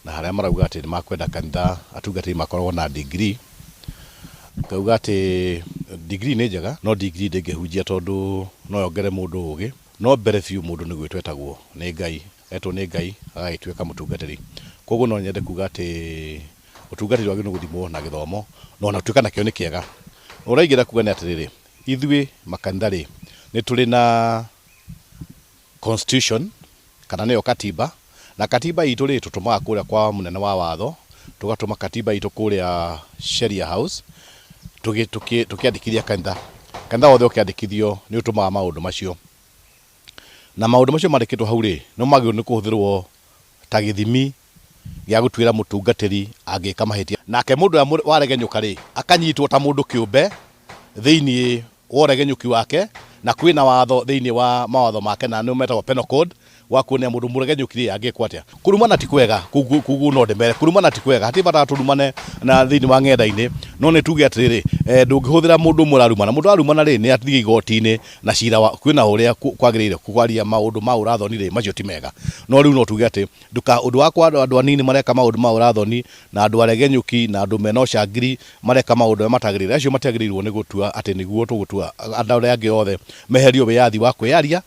Na harĩa marauga atĩ nĩ makwenda kanitha atungatĩri makoragwo na degree, ngauga atĩ degree nĩ njega, no degree ndĩngĩhunjia tondũ no yongere mũndũ ũgĩ, no mbere biũ mũndũ nĩ gwĩtwo etagwo nĩ Ngai, etwo nĩ Ngai agagĩtuĩka mũtungatĩri. Koguo no nyende kuga atĩ ũtungatĩri wagĩrĩirwo nĩ gũthimwo na gĩthomo, na ona gũtuĩka nakĩo nĩ kĩega. Ũrĩa ingĩenda kuga nĩ atĩrĩrĩ, ithuĩ makanitha rĩ, nĩ tũrĩ na constitution kana nĩyo katiba, na katiba itũ rĩ, tũtũmaga kũrĩa kwa mũnene wa watho, tũgatũma katiba itũ kũrĩa Sheria House, tũkĩandĩkithia kanitha. Kanitha wothe ũkĩandĩkithio nĩ ũtũmaga maũndũ macio. Na maũndũ macio mandĩkĩtwo hau rĩ, nĩmo magĩrĩirwo nĩ kũhũthĩrwo ta gĩthimi gĩa gũtuĩra mũtungatĩri angĩka mahĩtia. Nake mũndũ ũrĩa waregenyũka rĩ, akanyitwo ta mũndũ kĩũmbe thĩinĩ wa ũregenyũki wake, na kwĩna watho thĩinĩ wa mawatho make, na nĩmo metagwo penal code, wa kuonia mũndũ mũregenyũki rĩ angĩkwo atĩa. Kũrumana ti kwega, koguo no ndĩmere, kũrumana ti kwega, hatirĩ bata tũrumane na thĩinĩ wa ng'enda-inĩ, no nĩ tuge atĩrĩrĩ, ndũngĩhũthĩra mũndũ ũmwe ũrarumana. Mũndũ ararumana rĩ, nĩ athiĩ igoti-inĩ na cira wa, kwĩna ũrĩa kwagĩrĩire kwaria maũndũ ma ũrathoni rĩ, macio ti mega. No rĩu no tuge atĩ, nduka, ũndũ wa kwa andũ anini mareka maũndũ ma ũrathoni, na andũ aregenyũki, na andũ mena ũcangiri mareka maũndũ marĩa matagĩrĩire, acio matiagĩrĩirwo nĩ gũtua atĩ nĩguo tũgũtua andũ arĩa angĩ othe meherio wĩyathi wa kwĩyaria.